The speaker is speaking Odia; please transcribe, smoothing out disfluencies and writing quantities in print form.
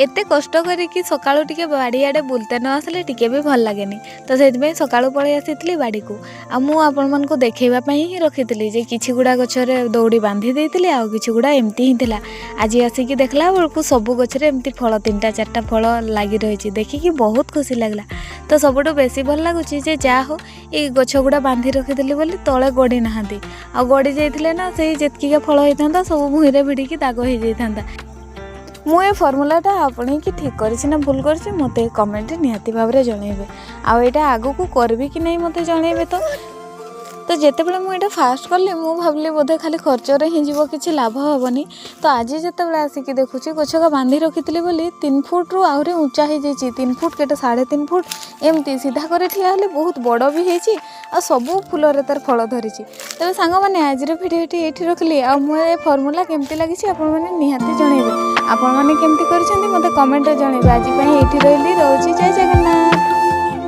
ଏତେ କଷ୍ଟ କରିକି ସକାଳୁ ଟିକେ ବାଡ଼ିଆଡ଼େ ବୁଲତେ ନ ଆସିଲେ ଟିକେ ବି ଭଲ ଲାଗେନି। ତ ସେଇଥିପାଇଁ ସକାଳୁ ପଳେଇ ଆସିଥିଲି ବାଡ଼ିକୁ। ଆଉ ମୁଁ ଆପଣମାନଙ୍କୁ ଦେଖେଇବା ପାଇଁ ହିଁ ରଖିଥିଲି ଯେ କିଛି ଗୁଡ଼ା ଗଛରେ ଦଉଡ଼ି ବାନ୍ଧି ଦେଇଥିଲି, ଆଉ କିଛି ଗୁଡ଼ା ଏମିତି ହିଁ ଥିଲା। ଆଜି ଆସିକି ଦେଖିଲା ବେଳକୁ ସବୁ ଗଛରେ ଏମିତି ଫଳ, ତିନିଟା ଚାରିଟା ଫଳ ଲାଗି ରହିଛି। ଦେଖିକି ବହୁତ ଖୁସି ଲାଗିଲା। ତ ସବୁଠୁ ବେଶୀ ଭଲ ଲାଗୁଛି ଯେ ଯାହା ହଉ, ଏଇ ଗଛ ଗୁଡ଼ା ବାନ୍ଧି ରଖିଥିଲି ବୋଲି ତଳେ ଗଡ଼ି ନାହାନ୍ତି। ଆଉ ଗଡ଼ି ଯାଇଥିଲେ ନା, ସେଇ ଯେତିକିକା ଫଳ ହେଇଥାନ୍ତା ସବୁ ଭୂଇଁରେ ଭିଡ଼ିକି ଦାଗ ହେଇଯାଇଥାନ୍ତା। ମୁଁ ଏ ଫର୍ମୁଲାଟା ଆପଣେଇକି ଠିକ୍ କରିଛି ନା ଭୁଲ କରିଛି, ମୋତେ କମେଣ୍ଟରେ ନିହାତି ଭାବରେ ଜଣାଇବେ। ଆଉ ଏଇଟା ଆଗକୁ କରିବି କି ନାହିଁ, ମୋତେ ଜଣାଇବେ। ତ ଯେତେବେଳେ ମୁଁ ଏଇଟା ଫାଷ୍ଟ କଲି, ମୁଁ ଭାବିଲି ବୋଧେ ଖାଲି ଖର୍ଚ୍ଚରେ ହିଁ ଯିବ, କିଛି ଲାଭ ହେବନି। ତ ଆଜି ଯେତେବେଳେ ଆସିକି ଦେଖୁଛି, ଗଛକା ବାନ୍ଧି ରଖିଥିଲି ବୋଲି 3 ଫୁଟରୁ ଆହୁରି ଉଞ୍ଚା ହେଇଯାଇଛି। 3 ଫୁଟ କେତେ, 3.5 ଫୁଟ ଏମିତି ସିଧା କରି ଠିଆ ହେଲେ ବହୁତ ବଡ଼ ବି ହେଇଛି। ଆଉ ସବୁ ଫୁଲରେ ତାର ଫଳ ଧରିଛି। ତେବେ ସାଙ୍ଗମାନେ, ଆଜିର ଭିଡ଼ିଓଟି ଏଇଠି ରଖିଲି। ଆଉ ମୁଁ ଏ ଫର୍ମୁଲା କେମିତି ଲାଗିଛି, ଆପଣମାନେ ନିହାତି ଜଣାଇବେ। ଆପଣମାନେ କେମିତି କରିଛନ୍ତି, ମୋତେ କମେଣ୍ଟରେ ଜଣାଇବେ। ଆଜି ପାଇଁ ଏଇଠି ରହିଲି, ରହୁଛି। ଜୟ ଜଗନ୍ନାଥ।